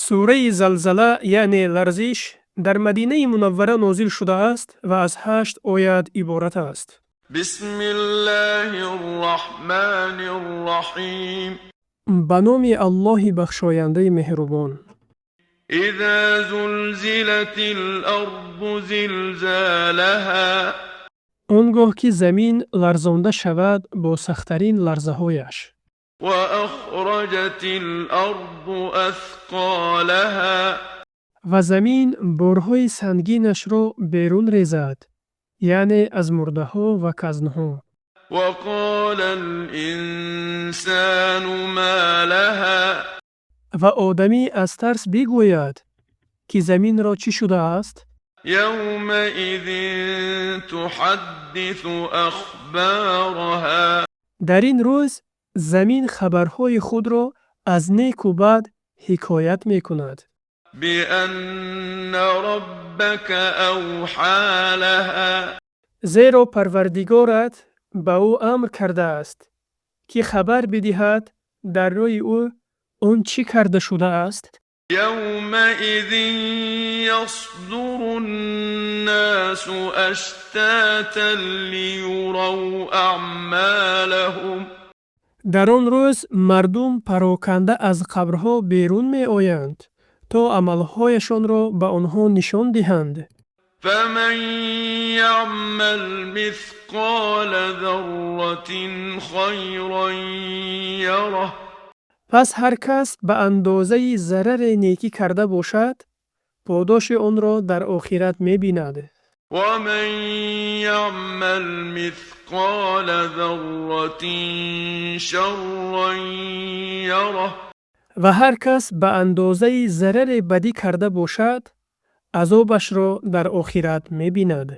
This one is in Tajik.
Сураи Залзала, яъне ларзиш, дар Мадинаи Мунаввара нозил шудааст ва аз ҳашт оят иборат аст. بسم الله الرحمن الرحيم. Ба номи Аллоҳи бахшояндаи меҳрубон. إذا زلزلت الأرض زلزالها. Он гоҳ ки замин ларзонда шавад бо сахттарин ларзаҳояш. وأخرجت الأرض أثقالها. Ва замин борҳои сангинашро берун резад, яъне аз мурдаҳо ва казнҳо. وقال الإنسان ما لها. Ва одамӣ аз тарс бигӯяд, ки заминро чӣ шудааст? يومئذ تحدث أخبارها. Дар ин рӯз замин хабарҳои худро аз неку бад ҳикоят мекунад. بأن ربك أوحى لها. Зеро Парвардигорат ба ӯ амр кардааст, ки хабар бидиҳад дар рӯи ӯ он чӣ карда шудааст. يومئذ يصدر الناس أشتاتا ليروا أعمالهم. Дар он рӯз мардум пароканда аз қабрҳо берун меоянд, то амалҳояшонро ба онҳо нишон диҳанд. فمن يعمل مثقال ذرة خيرا يره. Пас ҳар кас ба андозаи зарраре некӣ карда бошад, подоши онро дар охират мебинад. ومن يعمل مثقال ذرة شرا يره. Ва ҳар кас ба андозаи зарраре бадӣ карда бошад, азобашро дар охират мебинад.